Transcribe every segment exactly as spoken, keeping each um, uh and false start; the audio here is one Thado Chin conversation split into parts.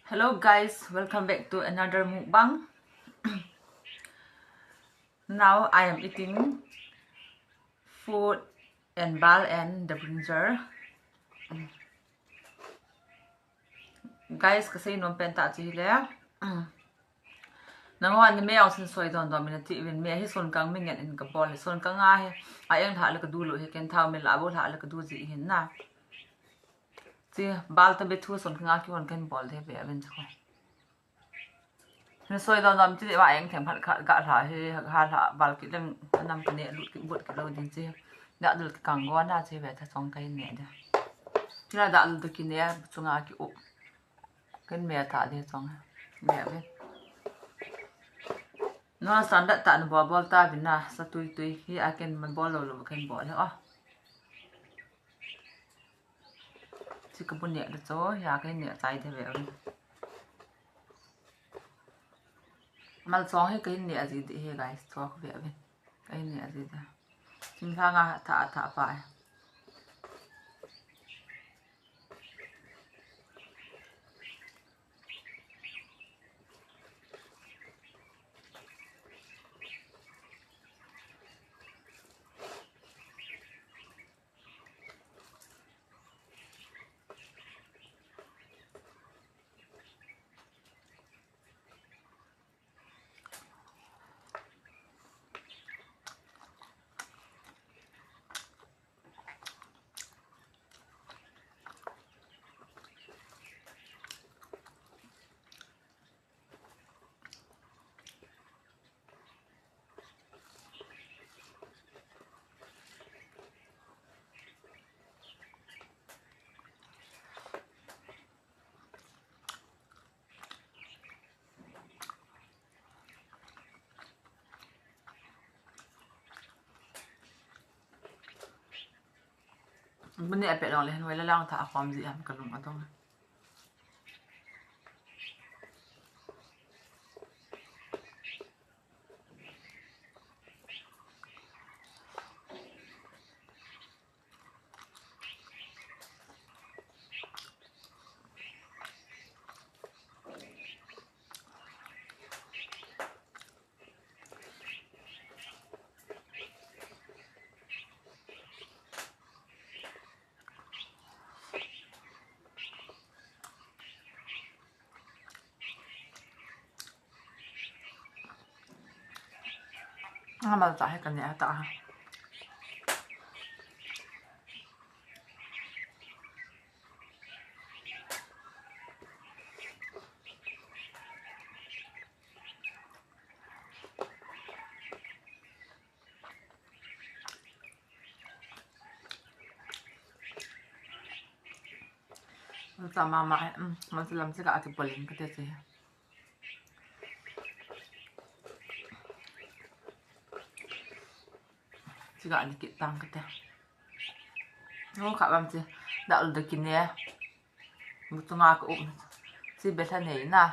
Hello guys, welcome back to another mukbang. Now I am eating food and bal and the brinjal. Guys, kasei nom pen tah chu hile. Nangho a name a hung sinsoi don don min ati uvin, me hi sonkang mi ngen in kabol hi. Sonkang a hi a eng lhah le kadu lou hi, ken thao mi lah bou lhah le kadu ji hin na. Chi bal ta be thu sonkang a kihon kahin bol de ve uvin chu. Sinsoi don don chi le va eng theng phat khat ga lha hi, ga lha bal kit leng anam kane lut kit bot kit lou ding chi. Dahdul kikang go na chi ve tha chong kahin ne de. Chi la dahdul tu kine chunga ki up. Ken me tha de chong. Me ve. No standard tah na bol bol ta vin na, sa tui tui hi a ken man bol lou lou ken bol hi o. Chi kabu ne da cho, ya kahin ne chai de ve. Mal chong hi kahin ne a ji de hi guys, cho ka ve ve. Kahin ne a ji de. Thinglhang a tha a tha pa. Buni a pet long le, hoi la lang tha a khom ji ham ka lung a dong. Nga mal ta he ka ne ta ha. Sa mama, um, masa lam sika ati poling kate se. Sika ani kit tang kate. Ngo kha bam se, da ul da kine. Mutunga ka um. Si betha nei na.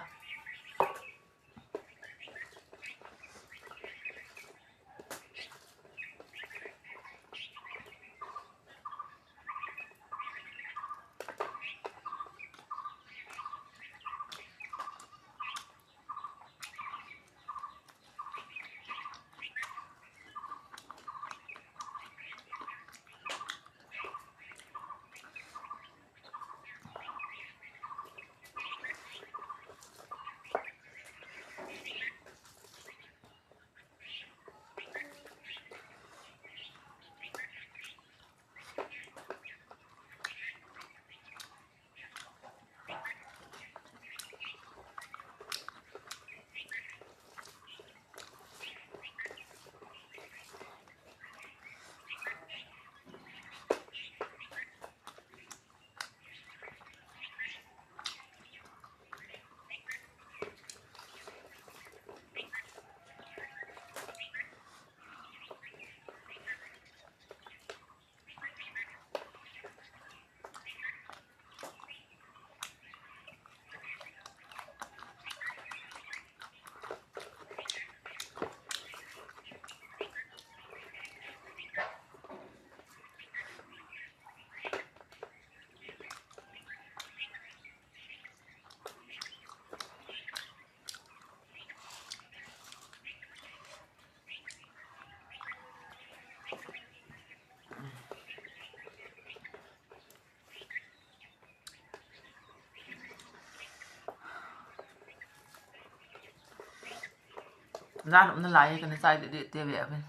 Jan umna lai hi kana chai deh deh te ve uvin.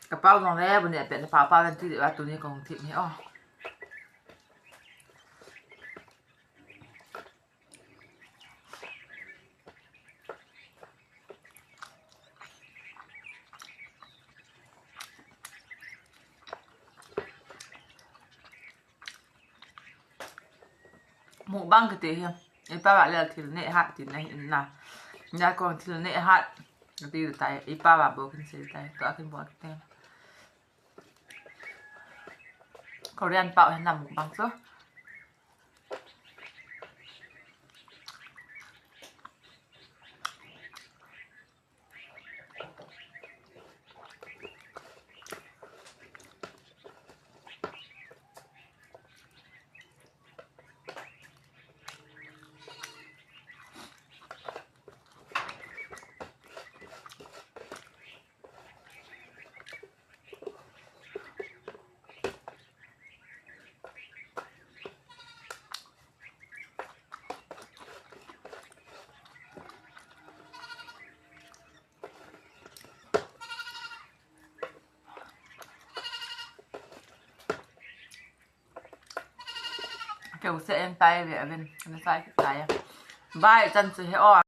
Ka pau jong le, bu ne pe na pau pau lan ti de wa tu ni kong ti ni o. Mukbang kiti hi, ipa va le thil neh hat ti na hi na. Na kong thil neh hat ti tai, ipa va bou kin sei tai, to akin bou kiti. Korean pau hi na mukbang chu. Keu se en tai ve avin, na sai tai. Bai chan chu he o.